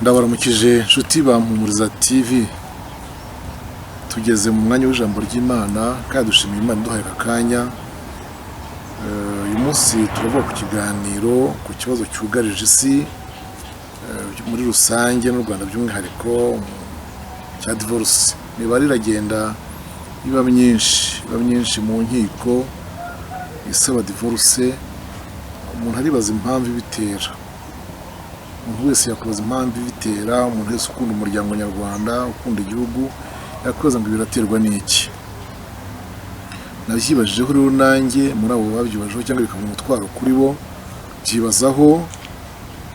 Ndabaramukije nshuti ba Mpumuriza TV. Tugeze mu mwanya w'ijambo ry'Imana kandi dushimiye Imana iduhaye aka kanya. Uyu munsi turavuga ku kiganiro ku kibazo cyugarije isi muri rusange n'u Rwanda by'umwihariko, cya divorce. Imibare iragenda iba myinshi, iba myinshi mu nkiko isaba divorce. Umuntu aribaza impamvu ibitera. Umuntu wese yakwibaza impamvu ibitera. Umuntu wese ukunda umuryango nyarwanda, ukunda igihugu, yakwibaza ngo biraterwa n'iki? Nabyibajijeho rero nanjye muri abo babyibajeho cyangwa bikaba umutwaro kuri bo, byibazaho.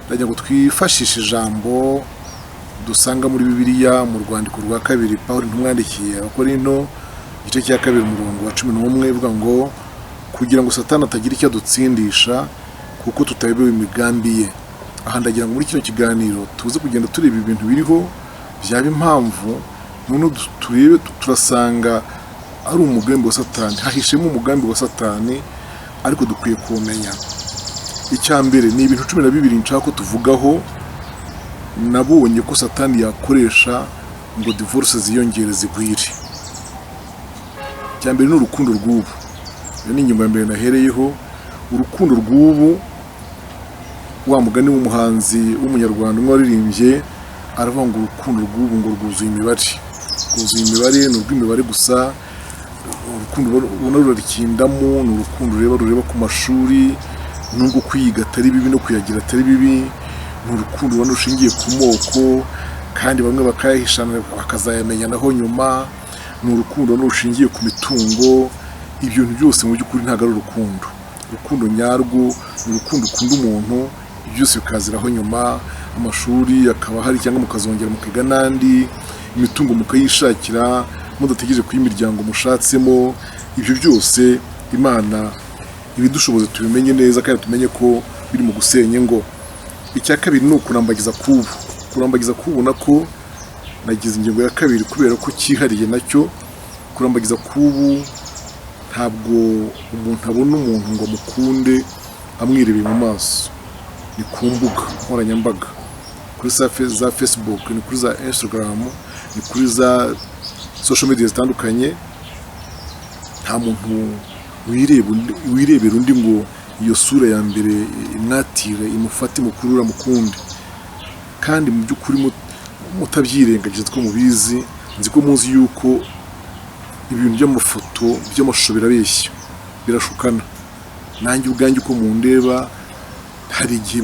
Ndagira ngo twifashishe ijambo dusanga muri Bibiliya mu rwandiko rwa kabiri Pawulo intumwa yandikiye Abakorinto, igice cya 2, umurongo wa 11, ivuga ngo: "Kugira ngo Satani atagira icyo adutsindisha, kuko tutayobewe imigambi ye." Aha ndagira ngo muri kino kiganiro tuze kugenda tureba ibintu biriho byaba impamvu, noneho turebe, turasanga ari umugambi wa Satani, hahishemo umugambi wa Satani, ariko dukwiye kuwumenya. Icya mbere ni ibintu 12 nshaka ko tuvugaho nabonye ko Satani yakoresha ngo divorce ziyongere, zigwire. Icya mbere ni urukundo rw'ubu. Iyo ni ingingo ya mbere nahereyeho, urukundo rw'ubu. Wa mugani w'umuhanzi w'umunyarwanda umwe waririmbye, aravuga ngo urukundo rw'ubu ngo rwuzuye imibare, rwuzuye imibare, ni urw'imibare gusa. Urukundo ubona rurarikindamo ni urukundo rureba ku mashuri, nubwo kwiga atari bibi no kuyagira atari bibi. Ni urukundo ubona rushingiye ku moko, kandi bamwe bakayahishana bakazayamenyanaho nyuma. Ni urukundo ubona rushingiye ku mitungo. Ibyo bintu byose mu by'ukuri ntabwo ari urukundo. Urukundo nyarwo ni urukundo ukunda umuntu, byose bikaziraho nyuma. Amashuri akaba ahari cyangwa mukazongera mukiga n'andi, imitungo mukayishakira mudategereje ku y'imiryango mushatsemo. Ibyo byose Imana ibidushoboze tubimenye neza kandi tumenye ko biri mu gusenya ingo. Icya kabiri ni ukurambagiza k'ubu. Kurambagiza k'ubu nako nagize ingingo ya kabiri kubera ko cyihariye nacyo. Kurambagiza k'ubu, ntabwo umuntu abona umuntu ngo amukunde amwirebeye mu maso. Ni ku mbuga nkoranyambaga, kuri za Facebook, ni kuri za Instagram, ni kuri za social media zitandukanye. Nta muntu wirebera undi ngo iyo sura ya mbere imwatire, imufate, imukurure, amukunde. Kandi mu by'ukuri mutabyirengagije ko mubizi, nzi ko muzi yuko ibintu by'amafoto, by'amashusho birabeshya, birashukana. Nanjye ubwanjye uko mundeba, hari igihe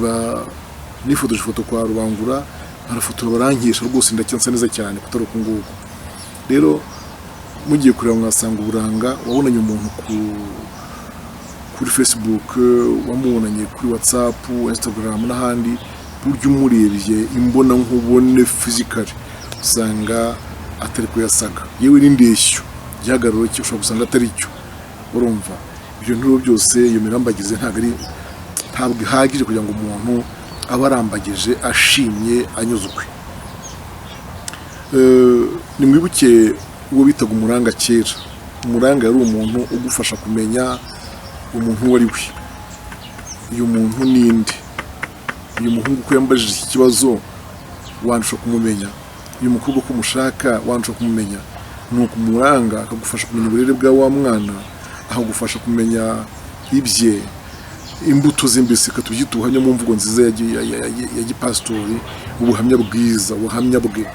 nifotoje ifoto kwa Rubangura, barafotora barankesha rwose, ndacyansa neza cyane kutari uku nguku. Rero mugiye kureba mwasanga uburanga wabonanye umuntu kuri Facebook, wamubonanye kuri WhatsApp, Instagram n'ahandi, burya umurebye imbona nkubone, physically, usanga atari ko yasaga. Yewe n'indeshyo, igihagararo cye ushobora gusanga atari cyo. Urumva ibyo nturo byose, iyo mirambagize ntabwo ihagije kugira ngo umuntu abe arambagije, ashimye, anyuzwe. Nimwibuke uwo bitaga umuranga kera. Umuranga yari umuntu ugufasha kumenya umuntu uwo ari we. Uyu muntu ninde? Uyu muhungu ko yambajije iki kibazo, wandusha kumumenya? Uyu mukobwa ko umushaka, wandusha kumumenya? Ni ukumuranga akagufasha kumenya uburere bwa wa mwana, akagufasha kumenya ibye, imbuto ze, mbese reka tubyite ubuhamya mu mvugo nziza ya gipasitori, ubuhamya bwiza, ubuhamya bwe,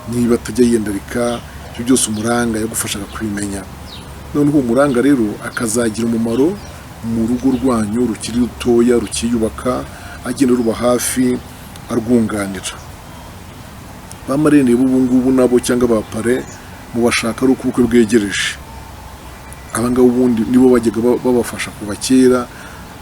niba atajya yiyandarika. Ibyo byose umuranga yagufashaga kubimenya. Noneho uwo muranga rero akazagira umumaro mu rugo rwanyu rukiri rutoya, rukiyubaka, agenda ruba hafi, arwunganira. Ba marraine b'ubu ngubu nabo cyangwa ba parrain mubashaka ari uko ubukwe bwegereje. Aba ngaba ubundi nibo bajyaga babafasha kuva kera,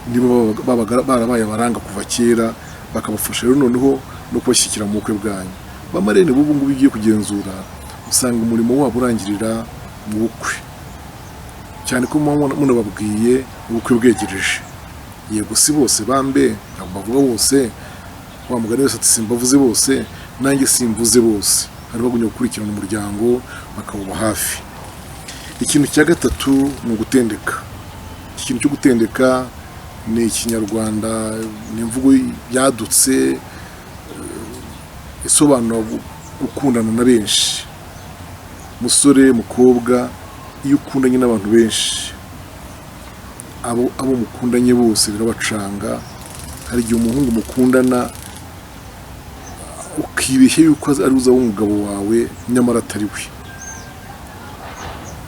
nibo babaga barabaye abaranga kuva kera, bakabafasha rero noneho no kubashyigikira mu bukwe bwanyu. Ba marraine b'ubu ngubu ugiye kugenzura, usanga umurimo wabo urangirira mu bukwe, cyane ko muba munababwiye ubukwe bwegereje. Yego, si bose bambe, ntabwo bavuga bose. Wa mugani wese ati: "Simbavuze bose", nanjye simvuze bose. Hari bagumye gukurikirana umuryango, bakawuba hafi. Ikintu cya gatatu ni ugutendeka. Iki kintu cyo gutendeka ni ikinyarwanda, ni imvugo yadutse. Isobanura gukundana na benshi. Musore, mukobwa, iyo ukundanye n'abantu benshi, abo mukundanye bose birabacanga. Hari igihe umuhungu mukundana ukibeshya yuko ari uzaba umugabo wawe, nyamara atari we.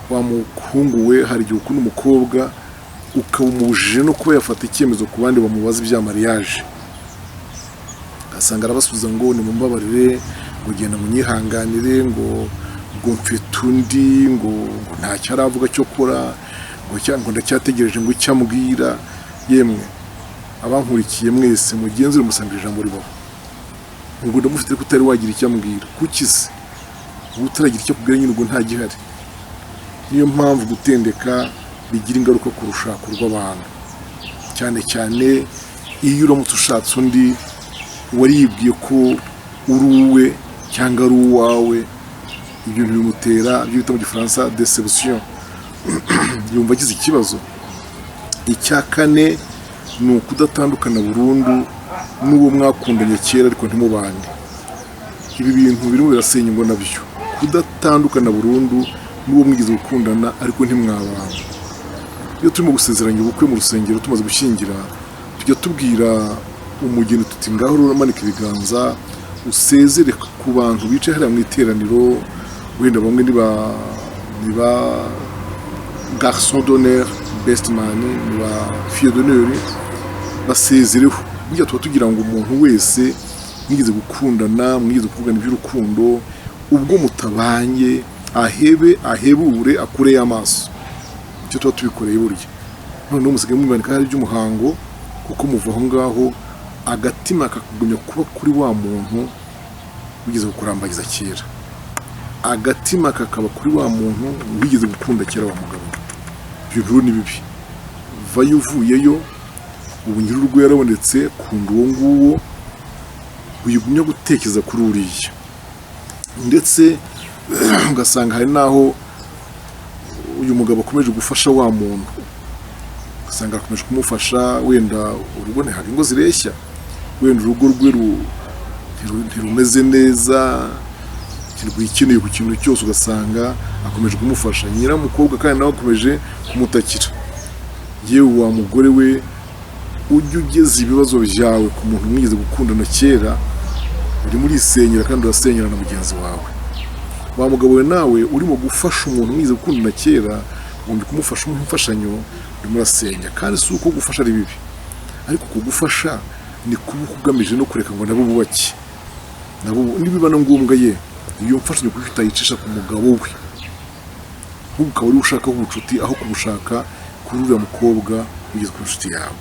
Wa muhungu we, hari igihe ukunda umukobwa ukaba umubujije no kuba yafata icyemezo ku bandi bamubaza ibya mariage, ugasanga arabasubiza ngo "Nimumbabarire", ngo "Genda munyihanganire", ngo "Mfite undi", ngo "Ntacyo aravuga cyo kora", ngo "Ndacyategereje", ngo icyo ambwira. Yemwe abankurikiye mwese, mugenzure musanga ijambo ribaho ngo "Ndamufite ariko utari wagira icyo ambwira". Kuki se uba utaragira icyo akubwira nyine? Ubwo nta gihari. Niyo mpamvu gutendeka bigira ingaruka ku rushako rw'abantu, cyane cyane iyo uramutse ushatse undi waribwiye ko uri uwe cyangwa ari uwawe. Ibyo bintu bimutera ibyo bita mu Gifaransa déception, yumva agize ikibazo. Icya kane ni ukudatandukana burundu n'uwo mwakundanye kera ariko ntimubane. Ibi bintu birimo birasenya ingo nabyo, kudatandukana burundu n'uwo mwigeze gukundana ariko ntimwabana. Iyo turimo gusezeranya ubukwe mu rusengero, tumaze gushyingira, tujya tubwira umugeni tuti: "Ngaho uramanika ibiganza usezere ku bantu bicaye hariya mu iteraniro." Wenda bamwe ni ba garçon d'honneur, best man, ni ba fille d'honneur, basezereho. Burya tuba tugira ngo umuntu wese mwigeze gukundana, mwigeze kuvugana iby'urukundo, ubwo mutabanye, ahebe, ahebure, akureyo amaso. Icyo tuba tubikoreye burya, noneho musigaye mumanika hari iby'umuhango, kuko muva aho ngaho agatima kakagumya kuba kuri wa muntu wigeze kukurambagiza kera, agatima kakaba kuri wa muntu wigeze gukunda kera. Wa mugabo, ibyo bintu ni bibi. Vayo, uvuyeyo ubu nyir'urugo yarabonetse, kunda uwo nguwo, wigumya gutekereza kuri uriya. Ndetse ugasanga hari n'aho uyu mugabo akomeje gufasha wa muntu, ugasanga akomeje kumufasha. Wenda urugo ntihaga ingo zireshya, wenda urugo rwe ntirumeze neza, ntirwikeneye ku kintu cyose, ugasanga akomeje kumufasha nyiramukobwa kandi nawe akomeje kumutakira. Yewe wa mugore we, ujye ugeza ibibazo byawe ku muntu mwigeze gukundana kera, urimo urisenyera kandi urasenyera na mugenzi wawe. Wa mugabo we, nawe urimo gufasha umuntu mwigeze gukundana kera, ugomba kumufasha umuha imfashanyo, urimo urasenya. Kandi si uko gufasha ari bibi, ariko kugufasha ni kuba ugamije no kureka ngo nabo bubake nabo. Nibiba na ngombwa, ye iyo mfashanyo kuko utayicisha ku mugabo we, ahubwo ukaba uri ushakaho ubucuti aho kubushaka kuri uriya mukobwa ugeze ku nshuti yawe.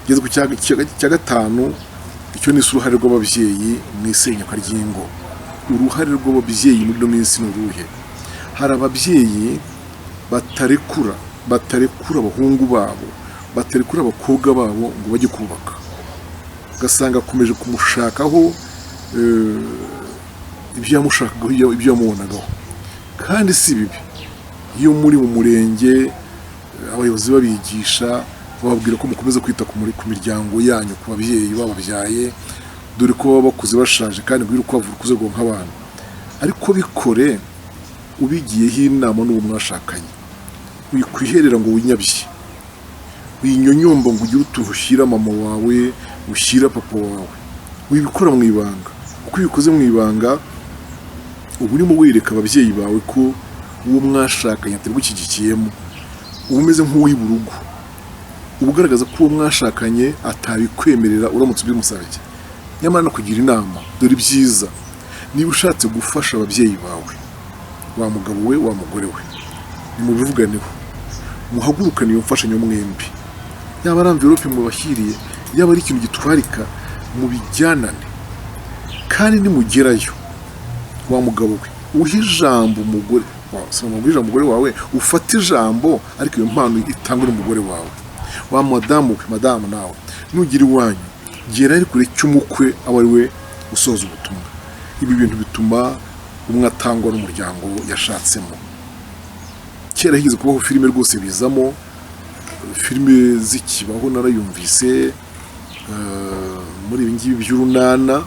Ngeze ku cya gatanu, icyo ni uruhare rw'ababyeyi mu isenyuka ry'ingo. Uruhare rw'ababyeyi muri ino minsi ni uruhe? Hari ababyeyi batarekura abahungu babo, batarekura abakobwa babo ngo bajye kubaka, ugasanga akomeje kumushakaho ibyo yamushakagaho, ibyo yamubonagaho. Kandi si bibi, iyo muri mu murenge abayobozi babigisha, bababwira ko mukomeza kwita ku miryango yanyu, ku babyeyi bababyaye, dore ko baba bakuze bashaje, kandi ngo urukwavu rukuze rwonka abana. Ariko bikore ubigiyeho inama n'uwo mwashakanye. Wikwiherera ngo winyabye, winyonyomba ngo ugire utuntu ushyira mama wawe, ushyira papa wawe. Wibikora mu ibanga, kuko iyo ubikoze mu ibanga uba urimo wereka ababyeyi bawe ko uwo mwashakanye atabigushyigikiyemo. Uba umeze nk'uwiba urugo, uba ugaragaza ko uwo mwashakanye atabikwemerera uramutse ubimusabye. Nyamara no kugira inama, dore ibyiza: niba ushatse gufasha ababyeyi bawe, wa mugabo we, wa mugore we, nimubivuganeho, muhagurukane iyo mfashanyo mwembi, yaba ari enveloppe mubashyiriye, yaba ari ikintu gitwarika, mubijyanane. Kandi nimugerayo, wa mugabo we, uhe ijambo umugore wawe, si umugore, ijambo umugore wawe, ufate ijambo, ariko iyo mpano itangwe n'umugore wawe. Wa madamu we, madamu, nawe nugira iwanyu, gera ariko ureke umukwe aba ari we usoza ubutumwa. Ibi bintu bituma umwe atangwa n'umuryango yashatsemo. Kera higeze kubaho filime rwose, bizamo filime zikibaho, narayumvise muri ibi ngibi by'urunana.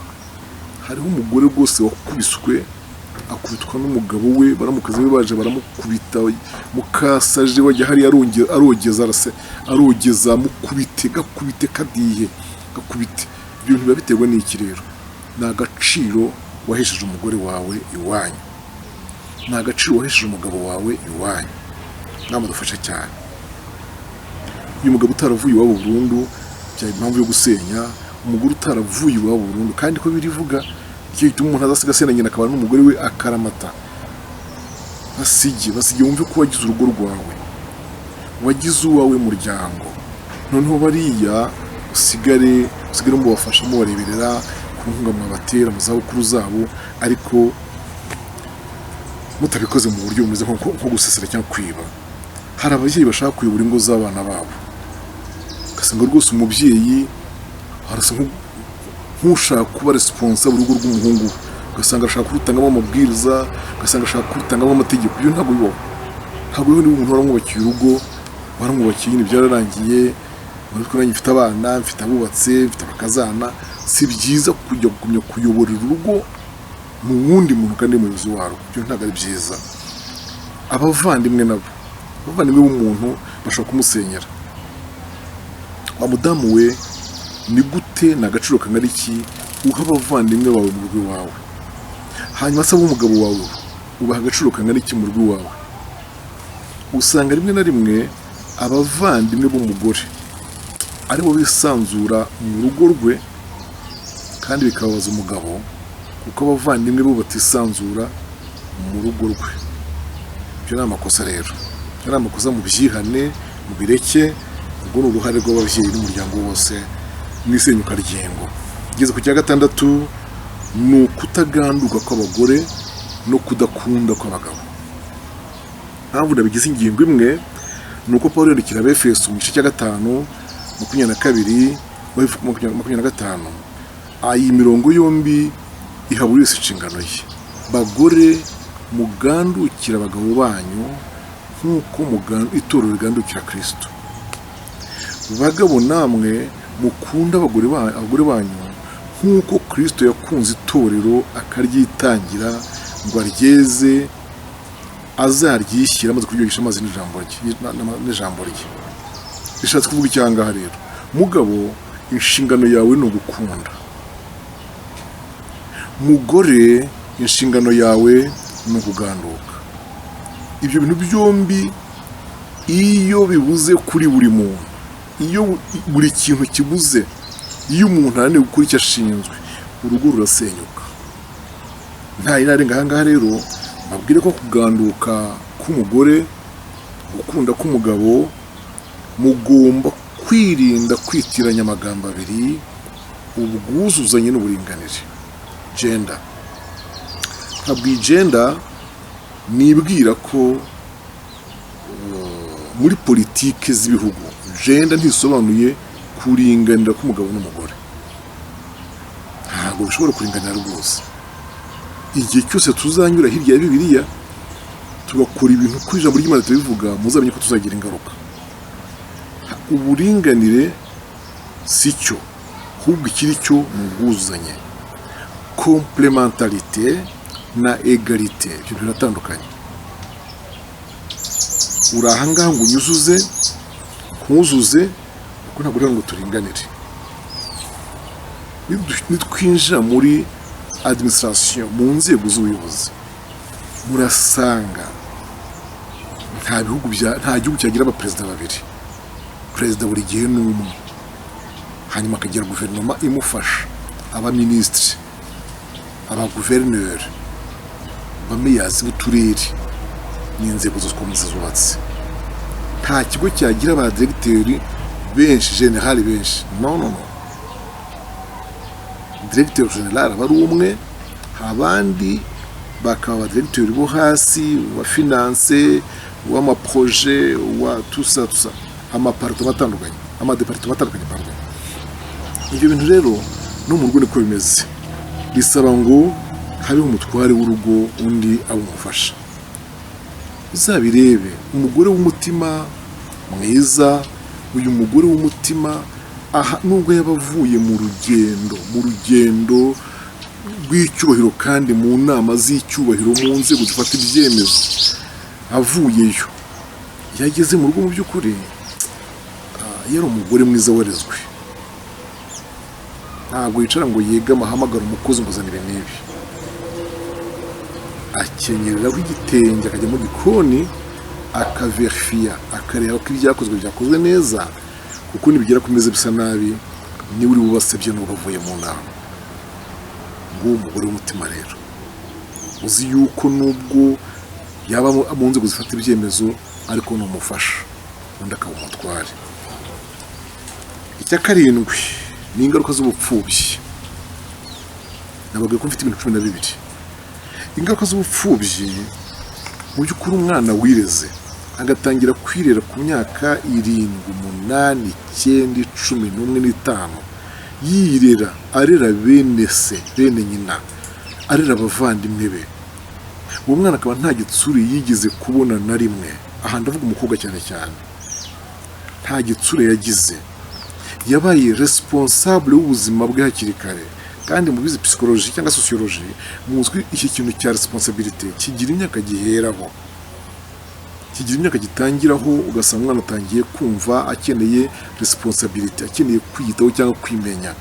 Hariho umugore rwose wakubiswe, akubitwa n'umugabo we, baramukazi be baje baramukubita. Mukasaje wajya hariya arogeza, arase arogeza, mukubite gakubite kadihe gakubite. Ibyo bintu biba biterwa n'iki rero? Ni agaciro wahesheje umugore wawe iwanyu, ni agaciro wahesheje umugabo wawe iwanyu. Namudufasha cyane. Uyu mugabo utaravuye iwabo burundu byaba impamvu yo gusenya. Umugore utaravuye iwabo burundu, kandi ko birivuga, icyo gituma umuntu azasiga asena nyina akabana n'umugore we akaramata. Basige, basige, wumve ko wagize urugo rwawe, wagize uwawe muryango. Noneho bariya usigare mubafasha, mubareberera ku nkunga mwabatera mu zabukuru zabo, ariko mutabikoze mu buryo bumeze nko gusesera cyangwa kwiba. Hari ababyeyi bashaka kuyobora ingo z'abana babo, ugasanga rwose umubyeyi arasa nk'ushaka kuba responsable urugo rw'umuhungu we, ugasanga ashaka kurutangamo amabwiriza, ugasanga ashaka kurutangamo amategeko. Ibyo ntabwo bibaho, ntabwo bibaho. Niba umuntu waramwubakiye urugo, waramwubakiye nyine, byararangiye. Urabona ko nanjye mfite abana, mfite abubatse, mfite abakazana. Si byiza kujya kugumya kuyoborera urugo mu wundi muntu kandi umuyobozi warwo. Ibyo ntabwo ari byiza. Abavandimwe nabo, abavandimwe b'umuntu bashobora kumusenyera. Wa mudamu we, ni gute, ni agaciro kangana iki uha abavandimwe bawe mu rugo iwawe? Hanyuma se ab'umugabo wawe ubaha agaciro kangana iki mu rugo iwawe? Usanga rimwe na rimwe abavandimwe b'umugore aribo bisanzura mu rugo rwe, kandi bikababaza umugabo kuko abavandimwe bo batisanzura mu rugo rwe. Ibyo ni amakosa rero, ibyo ni amakosa, mubyihane, mubireke. Ubwo ni uruhare rw'ababyeyi n'umuryango wose mu isenyuka ry'ingo. Ngeze ku cya gatandatu, ni ukutaganduka kw'abagore no kudakunda kw'abagabo. Mpamvu nabigize ingingo imwe ni uko Paul yandikira Abefeso mu gice cya 5, 22, 25. Iyi mirongo yombi iha buri wese inshingano ye. Bagore, mugandukira abagabo banyu nk'uko itorero rigandukira Kristo. Bagabo namwe, mukunda abagore banyu nk'uko Kristo yakunze itorero akaryitangira ngo aryeze, azaryishyira amaze kuryogesha amazi n'ijambo rye. Bishatse kuvuga icyangaha rero? Mugabo, inshingano yawe ni ugukunda. Mugore, inshingano yawe ni ukuganduka. Ibyo bintu byombi iyo bibuze kuri buri muntu, iyo buri kintu kibuze, iyo umuntu ananiwe gukora icyo ashinzwe, urugo rurasenyuka. Nta inarenga ahangaha rero mbabwire ko kuganduka k'umugore, gukunda k'umugabo, mugomba kwirinda kwitiranya amagambo abiri, ubwuzuzanye n'uburinganire, gender. Ntabwo iyi gender nibwira ko muri politiki z'ibihugu, gender ntisobanuye kuringanira k'umugabo n'umugore. Ntabwo bishobora kuringanira rwose. Igihe cyose tuzanyura hirya ya Bibiliya, tugakora ibintu uko ijambo ry'Imana tubivuga, muzamenye ko tuzagira ingaruka. Uburinganire si cyo, ahubwo ikiri cyo ni ubwuzuzanye, complémentarité na égalité. Ibyo biratandukanye. Uri ahangaha ngo unyuzuze, nkuzuze, kuko ntabwo uri hano ngo turinganire. Nitwinjira muri administration, mu nzego z'ubuyobozi, murasanga nta gihugu cyagira abaperezida babiri. Perezida buri gihe ni umwe, hanyuma akagira guverinoma imufasha, abaminisitiri, abaguverineri, abameyazi b'uturere n'inzego zose uko zubatse. Nta kigo cyagira ba diregiteri benshi, général benshi. No, no, no, directeur général aba ari umwe, abandi bakaba abadiregiteri bo hasi, wa finance, w'amaprojet, wa tusa tusa, amapartoma atandukanye, amadepartoma atandukanye, pardon. Ibyo bintu rero no mu rugo niko bimeze. Bisaba ngo habeho umutware w'urugo, undi abe umufasha. Uzabirebe, umugore w'umutima mwiza, uyu mugore w'umutima aha, nubwo yaba avuye mu rugendo rw'icyubahiro kandi mu nama z'icyubahiro, mu nzego zifata ibyemezo. Avuyeyo, iyo ageze mu rugo, mu by'ukuri yari umugore mwiza warezwe, ntabwo yicara ngo yegame ahamagara umukozi ngo azane ibi n'ibi. Akenyereraho igitenge, akajya mu gikoni, akaverifiya, akareba ko ibyakozwe byakozwe neza, kuko nibigera ku meza bisa nabi, niwe uri bubasebye n'ubwo avuye mu nama. Nguwo umugore w'umutima rero, uzi yuko nubwo yaba mu nzego zifata ibyemezo, ariko ni umufasha, undi akaba umutware. Icya karindwi ni ingaruka z'ubupfubyi. Nababwiye ko mfite ibintu 12. Ingaruka z'ubupfubyi, mu by'ukuri umwana wireze, agatangira kwirera ku myaka 7, 8, 9, 11 n'itanu, yirera, arera bene se, bene nyina, arera abavandimwe be, uwo mwana akaba nta gitsure yigeze kubona na rimwe. Aha ndavuga umukobwa cyane cyane. Nta gitsure yagize, yabaye responsable w'ubuzima bwe hakiri kare. Kandi mu bize psychologie cyangwa sociologie muzwi, iki kintu cya responsabilité kigira imyaka giheraho, kigira imyaka gitangiraho. Ugasanga umwana atangiye kumva akeneye responsabilité, akeneye kwiyitaho cyangwa kwimenya.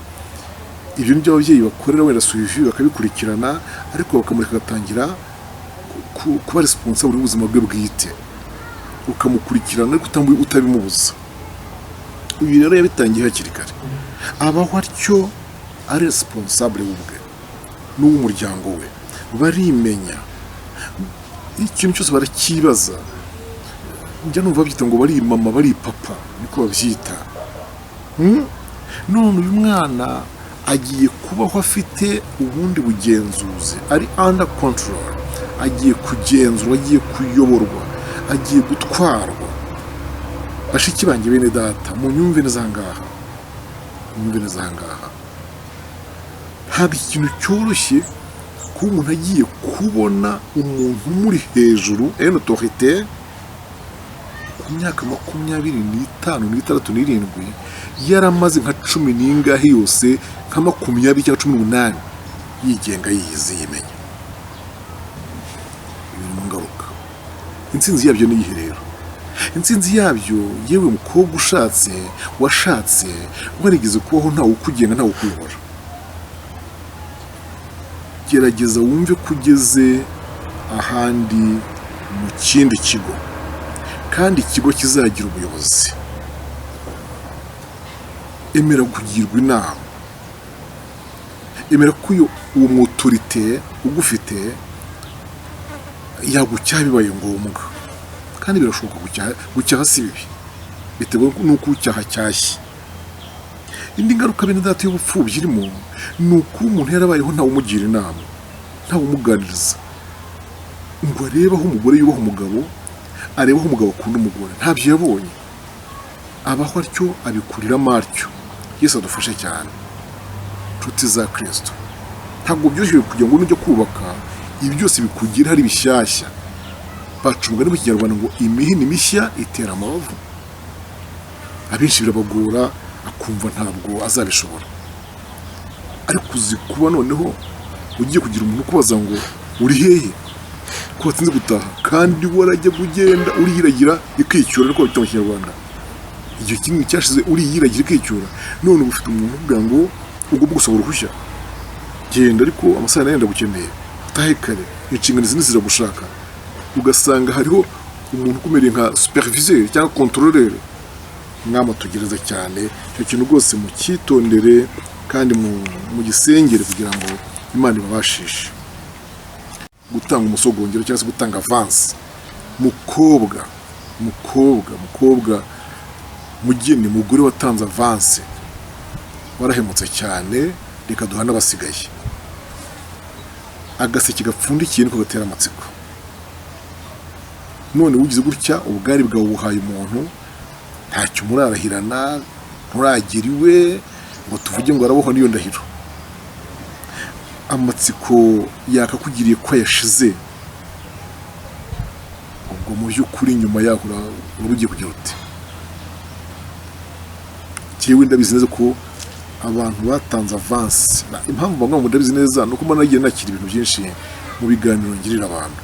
Ibyo ni byo ababyeyi bakorera wenda suivi, bakabikurikirana, ariko bakamureka agatangira kuba responsable w'ubuzima bwe bwite, ukamukurikirana ariko utabimubuza. Uyu rero yabitangiye hakiri kare, abaho atyo, ari responsable ubwe n'uw'umuryango we. Barimenya, ikintu cyose barakibaza. Njya numva babyita ngo bari mama, bari papa, niko babyita. None uyu mwana agiye kubaho afite ubundi bugenzuzi, ari under control, agiye kugenzurwa, agiye kuyoborwa, agiye gutwarwa. Bashiki banjye, bene data, munyumve neza aha ngaha, munyumve neza aha ngaha. Ntabwo ikintu cyoroshye kuba umuntu agiye kubona umuntu umuri hejuru, une autorité, ku myaka 25, 6, 7, yaramaze nka cumi n'ingahe yose, nka 20 cyangwa 18, yigenga, yiyizi, yimenya. Ibi mu ngaruka. Intsinzi yabyo ni iyihe rero? Intsinzi yabyo, yewe mukobwa ushatse, washatse warigeze kubaho ntawe ukugenga, ntawe ukuyobora, gerageza wumve ko ugeze ahandi mu kindi kigo, kandi ikigo kizagira ubuyobozi. Emera kugirwa inama, emera ko uwo mu autorité ugufite yagucyaha bibaye ngombwa. Kandi birashoboka gucyaha. Gucyaha si bibi, bitewe n'uko ucyaha cyashye. Indi ngaruka, bene data, y'ubupfubyi irimo ni ukuba umuntu yarabayeho ntawe umugira inama, ntawe umuganiriza ngo arebe aho umugore yubaha umugabo, arebe aho umugabo akunda umugore. Ntabyo yabonye, abaho atyo, abikuriramo atyo. Yesu adufashe cyane. Nshuti za Kirisito, ntabwo byoroshye kugira ngo nujya kubaka ibi byose bikugira hari bishyashya. Baca umugani mu Kinyarwanda ngo imihini mishya itera amabavu. Abenshi birabagora, akumva ntabwo azabishobora. Ariko uzi kuba noneho ugiye kugira umuntu ukubaza ngo uri hehe, ko watinze gutaha, kandi warajya kugenda uriyiragira ikicyura, ariko babita mu Kinyarwanda, igihe kinini cyashize uriyiragira ikicyura. None uba ufite umuntu ukubwira ngo ugomba gusaba uruhushya, genda ariko amasaha nayo ndagukeneye, utahe kare, inshingano izi ziragushaka. Ugasanga hariho umuntu ukumereye nka superviseur cyangwa contrôleur. Mwamatugereza cyane icyo kintu rwose, mucyitondere kandi mugisengere kugira ngo Imana ibabashishe gutanga umusogongero cyangwa se gutanga avance. Mukobwa, mukobwa, mukobwa, mugeni, mugore watanze avance, warahemutse cyane. Reka duhane abasigaye. Agaseke gapfundikiye niko gatera amatsiko. None ugize gutya, ubugari bwawe buhaye umuntu, ntacyo murarahirana, nturagera iwe ngo tuvuge ngo arabohwa n'iyo ndahiro. Amatsiko yakakugiriye ko yashize. Ubwo mu by'ukuri nyuma yaho uraba ugiye kugira uti jyewe ndabizi neza ko Abantu batanze avance. Impamvu bamwe mu ndabizi neza ni uko mbona nagiye nakira ibintu byinshi mu biganiro ngirira abantu.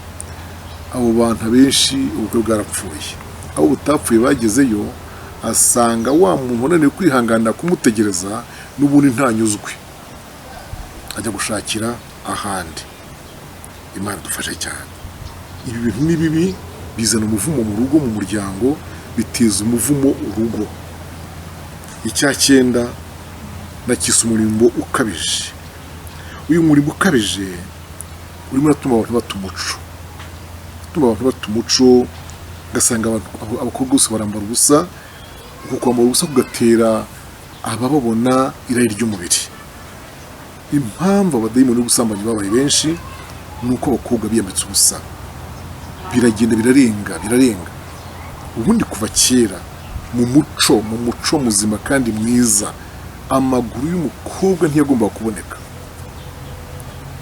Abo bantu abenshi ubukwe bwarapfuye. Abo butapfuye bagezeyo, asanga wa muntu unaniwe kwihanganira kumutegereza n'ubundi ntanyuzwe, ajya gushakira ahandi. Imana idufashe cyane. Ibi bintu ni bibi, bizana umuvumo mu rugo, mu muryango, biteza umuvumo urugo. Icya cyenda nakise umurimbo ukabije. Uyu murimbo ukabije urimo uratuma abantu bata umuco, utuma abantu bata umuco, ugasanga abakobwa bose barambara ubusa. Uku kwambara ubusa kugatera abababona irari ry'umubiri. Impamvu abadayimoni b'ubusambanyi babaye benshi ni uko abakobwa biyambitse ubusa, biragenda birarenga, birarenga. Ubundi kuva kera mu muco muzima kandi mwiza, amaguru y'umukobwa ntiyagombaga kuboneka,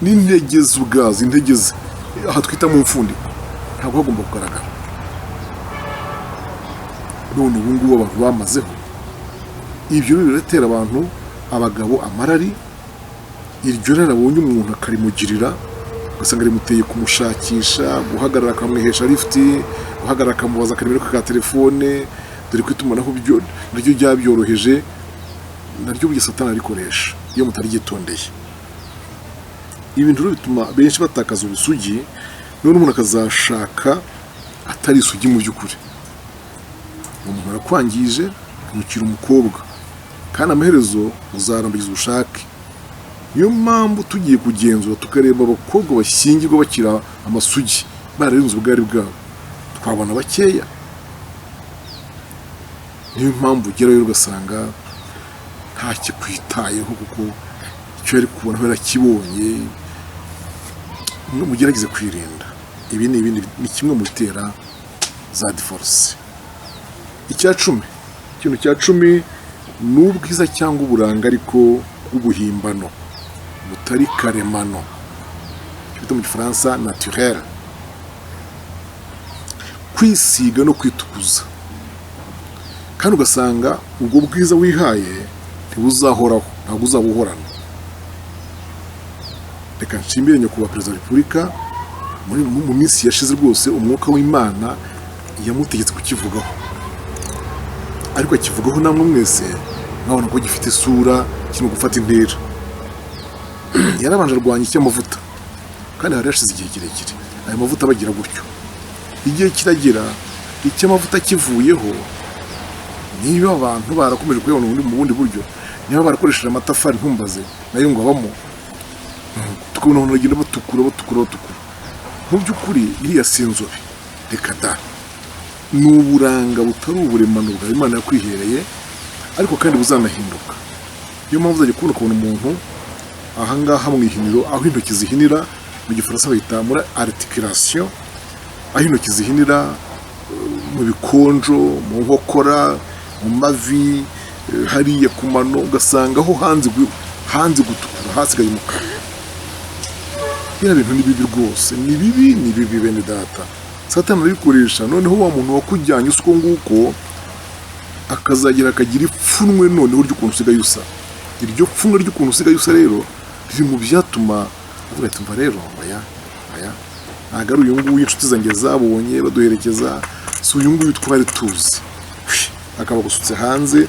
n'intege ze ubwazo, intege ze aha twita mu mfundiko, ntabwo hagomba kugaragara. None ubu ngubu abantu bamazeho ibyo rero, biratera abantu, abagabo, amarari. Iryo rari abonye umuntu akarimugirira, ugasanga rimuteye kumushakisha, guhagarara akamwihesha lifuti, guhagarara akamubaza akanimero ka telefone. Dore ko itumanaho byo naryo ryabyoroheje, naryo burya Satani arikoresha iyo mutariryitondeye. Ibintu rero bituma benshi batakaza ubusugi, none umuntu akazashaka atari isugi. Mu by'ukuri umuntu arakwangije, ntukiri umukobwa, kandi amaherezo uzarambagiza ubushake. Niyo mpamvu tugiye kugenzura tukareba abakobwa bashyingirwa bakiri amasugi, bararenze ubwari bwabo, twabona bakeya. Niyo mpamvu ugerayo ugasanga ntakikwitayeho, kuko icyo yari kubona yarakibonye. Mugerageze kwirinda ibi. Ni ibindi, ni kimwe mu bitera za divorce. Icya 10, ikintu cya 10 ni ubwiza cyangwa uburanga ariko bw'ubuhimbano, butari karemano, icyo bita mu Gifaransa naturel. Kwisiga no kwitukuza, kandi ugasanga ubwo bwiza wihaye ntibuzahoraho, ntabwo uzabuhorana. Reka nshimire Nyakubahwa Perezida wa Repubulika. Mu minsi yashize rwose umwuka w'Imana yamutegetse kukivugaho, ariko akivugaho namwe mwese mwabona ko gifite isura kirimo gufata intera. Yarabanje arwanya icy'amavuta, kandi hari hashize igihe kirekire aya mavuta bagira gutyo. Igihe kiragera icy'amavuta kivuyeho. Niba abantu barakomeje kuyabona mu bundi buryo, niba barakoresheje amatafari, ntumbaze, nayo ngo abamo, tukabona abantu bagenda batukura, batukura, batukura. Mu by'ukuri iriya si inzobe, reka da, ni uburanga butari uburemano bwa Imana yakwihereye, ariko kandi buzanahinduka. Niyo mpamvu uzajya kubona ukabona umuntu ahangaha mu ihiniro, aho intoki zihinira, mu Gifaransa bahita muri articulation, aho intoki zihinira, mu bikonjo, mu nkokora, mu mavi, hariya ku mano, ugasanga aho hanze gutukura, hasigaye umukara. Biriya bintu ni bibi rwose, ni bibi, ni bibi bene data. Satani arabikoresha. Noneho wa muntu wakujyanye uko nguko akazagera akagira ipfunwe noneho ry'ukuntu usigaye usa. Iryo pfunwe ry'ukuntu usigaye usa rero riri mu byatuma avuga ati: "Mva rero, aya aya ntabwo ari uyu nguyu inshuti zanjye zabonye baduherekeza, si uyu nguyu twari tuzi." Akaba agusutse hanze,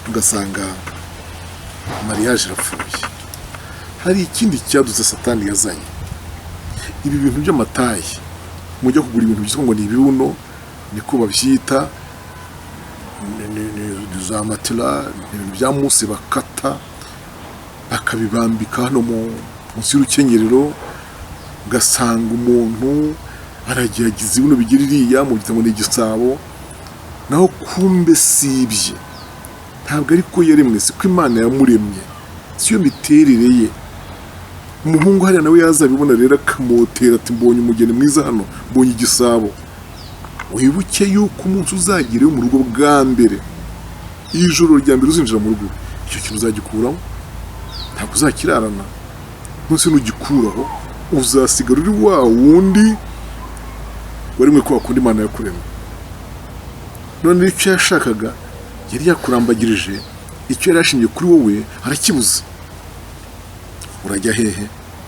ugasanga mariage irapfuye. Hari ikindi cyadutse Satani yazanye, ibi bintu by'amataille. Mujya kugura ibintu byitwa ngo ni ibibuno, niko babyita, ni za matela, ni ibintu bya mousse bakata bakabibambika hano munsi y'urukenyerero, ugasanga umuntu aragerageza ibibuno bigira iriya, mubyita ngo ni igisabo, naho kumbe si ibye, ntabwo ariko yaremwe, siko Imana yamuremye, siyo miterere ye. Umuhungu hariya nawe yazabibona rero akamotera ati: "Mbonye umugeni mwiza hano, mbonye igisabo." Wibuke yuko umunsi uzagerayo mu rugo bwa mbere, ijoro rya mbere uzinjira mu rugo, icyo kintu uzagikuramo, ntabwo uzakirarana. Munsi nugikuraho uzasigara uri wa wundi waremwe ko wakunda Imana yakuremye. None icyo yashakaga yari yakurambagirije. Icyo yari yashimye kuri wowe arakibuze. Urajya hehe?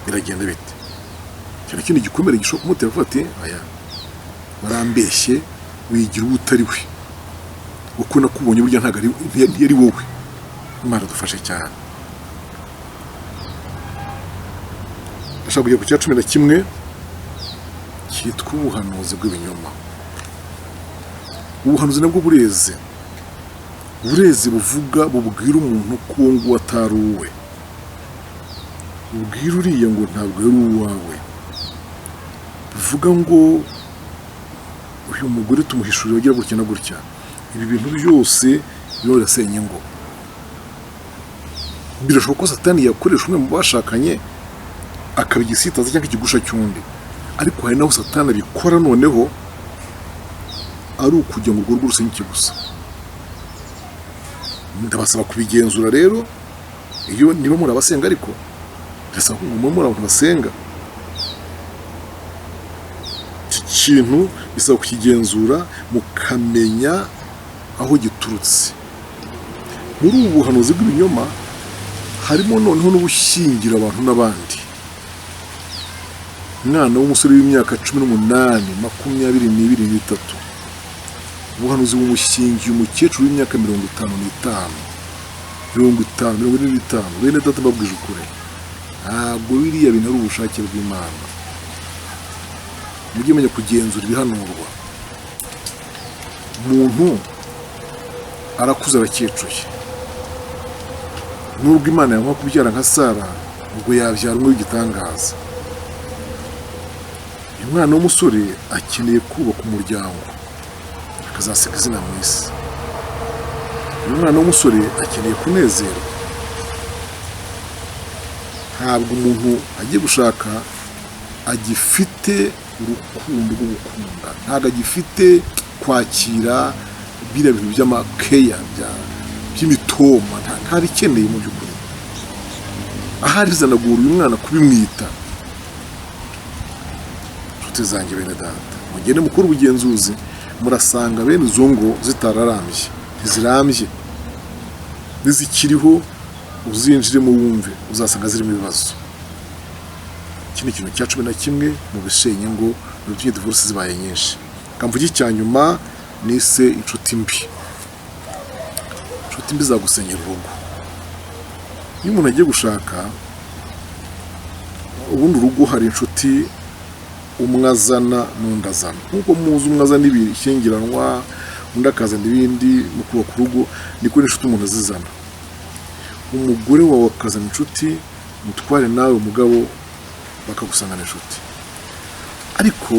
Biragenda bite? Icyo kindi gikomere gishobora kumutera kuvuga ati: "Aya, warambeshye, wigira uwo utari we. Uko nakubonye burya ntabwo ari, ntiyari wowe." Imana dufashe cyane. Ndashaka kujya ku cya 11 cyitwa ubuhanuzi bw'ibinyoma. Ubuhanuzi nabwo bureze, bureze, buvuga, bubwira umuntu ko uwo nguwo atari uwe, bubwira uriya ngo ntabwo yari uwawe, bivuga ngo uyu mugore tumuhishurira agira gutya na gutya. Ibi bintu byose birimo birasenya ingo. Birashoboka ko Satani yakoresha umwe mu bashakanye akaba igisitaza cyangwa ikigusha cy'undi, ariko hari n'aho Satani abikora noneho ari ukugira ngo urwo rugo rusenyuke gusa. Ndabasaba kubigenzura rero, iyo niba muri abasenga, ariko birasaba ko mube muri abantu basenga. Iki kintu bisaba kukigenzura, mukamenya aho giturutse. Muri ubu buhanuzi bw'ibinyoma harimo noneho n'ubushyingira abantu n'abandi. Umwana w'umusore w'imyaka 18, 22, 3, ubuhanuzi bumushyingiye umukecuru w'imyaka 55, 50, 45. Bene data, mbabwije ukuri, ntabwo biriya bintu ari ubushake bw'Imana. Mujye menya kugenzura ibihanurwa. Umuntu arakuze, arakecuye. Nubwo Imana yamuha kubyara nka Sara, ubwo yabyara umwe w'igitangaza. Uyu mwana w'umusore akeneye kubaka umuryango, akazasiga izina mu isi. Uyu mwana w'umusore akeneye kunezerwa. Ntabwo umuntu agiye gushaka agifite urukundo rwo gukunda, ntabwo agifite kwakira biriya bintu by'amakeya, by'imitoma, ntabikeneye mu by'ukuri. Ahari bizanagora uyu mwana kubimwita. Inshuti zanjye, bene data, mugende mukore ubugenzuzi, murasanga bene izo ngo zitararambye, ntizirambye. N'izikiriho uzinjiremo wumve, uzasanga zirimo ibibazo. Iki ni ikintu cya 11 mu bisenya ngo mu bitumye divorce zibaye nyinshi. Kamvuge icya nyuma nise inshuti mbi. Inshuti mbi zagusenyera urugo. Iyo umuntu agiye gushaka, ubundi urugo hari inshuti umwe azana n'undi azana. Nk'uko muzi, umwe azana ibishyingiranwa, undi akazana ibindi mu kubaka urugo, niko n'inshuti umuntu azizana. Umugore wawe akazana inshuti, umutware nawe umugabo bakagusangana inshuti. Ariko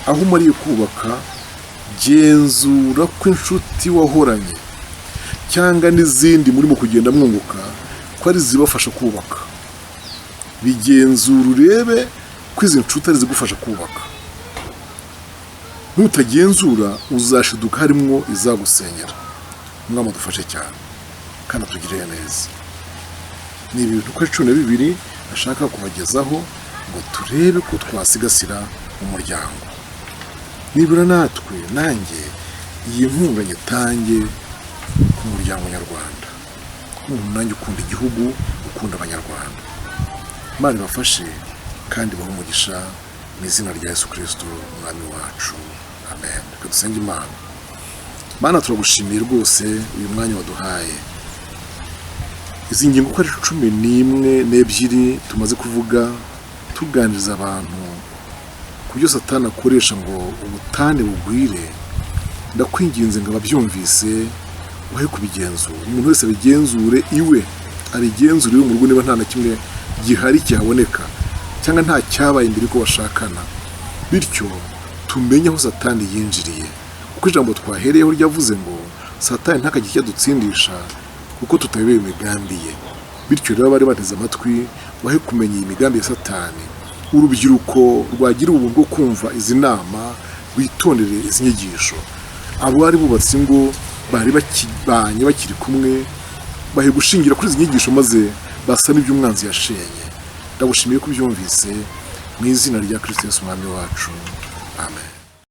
aho umariye kubaka, genzura ko inshuti wahoranye cyangwa n'izindi murimo kugenda mwunguka ko ari izibafasha kubaka. Bigenzura urebe ko izi nshuti ari izigufasha kubaka. Nutagenzura uzashiduka harimo izagusenyera. Umwami adufashe cyane kandi atugirire neza. Ni ibintu uko ari 12 ashaka kubagezaho ngo turebe ko twasigasira umuryango. Nibura natwe, nanjye iyi nkunga nyitange ku muryango nyarwanda, nk'umuntu nanjye ukunda igihugu, ukunda Abanyarwanda. Imana ibafashe kandi ibahe umugisha mu izina rya Yesu Kirisito Umwami wacu, amen. Reka dusenge Imana. Mana, turagushimiye rwose uyu mwanya waduhaye. Izi ngingo uko ari 11 n'ebyiri tumaze kuvuga, tuganiriza abantu ku byo Satani akoresha ngo ubutane bugwire, ndakwinginze ngo ababyumvise uhe kubigenzura. Umuntu wese abigenzure iwe, abigenzure iwe mu rugo, niba nta na kimwe gihari kihaboneka cyangwa nta cyabaye mbere yuko bashakana, bityo tumenye aho Satani yinjiriye. Kuko ijambo twahereyeho ryavuze ngo Satani ntakagire icyo adutsindisha kuko tutayobewe imigambi ye. Bityo rero, abari bateze amatwi bahe kumenya iyi migambi ya Satani. Urubyiruko rwagira ubuntu bwo kumva izi nama rwitondere izi nyigisho. Abo bari bubatse ingo, bari bakibanye, bakiri kumwe, bahe gushingira kuri izi nyigisho maze basa n'ibyo umwanzi yashenye. Ndagushimiye ko ubyumvise, mu izina rya Kristo Yesu Umwami wacu, amen.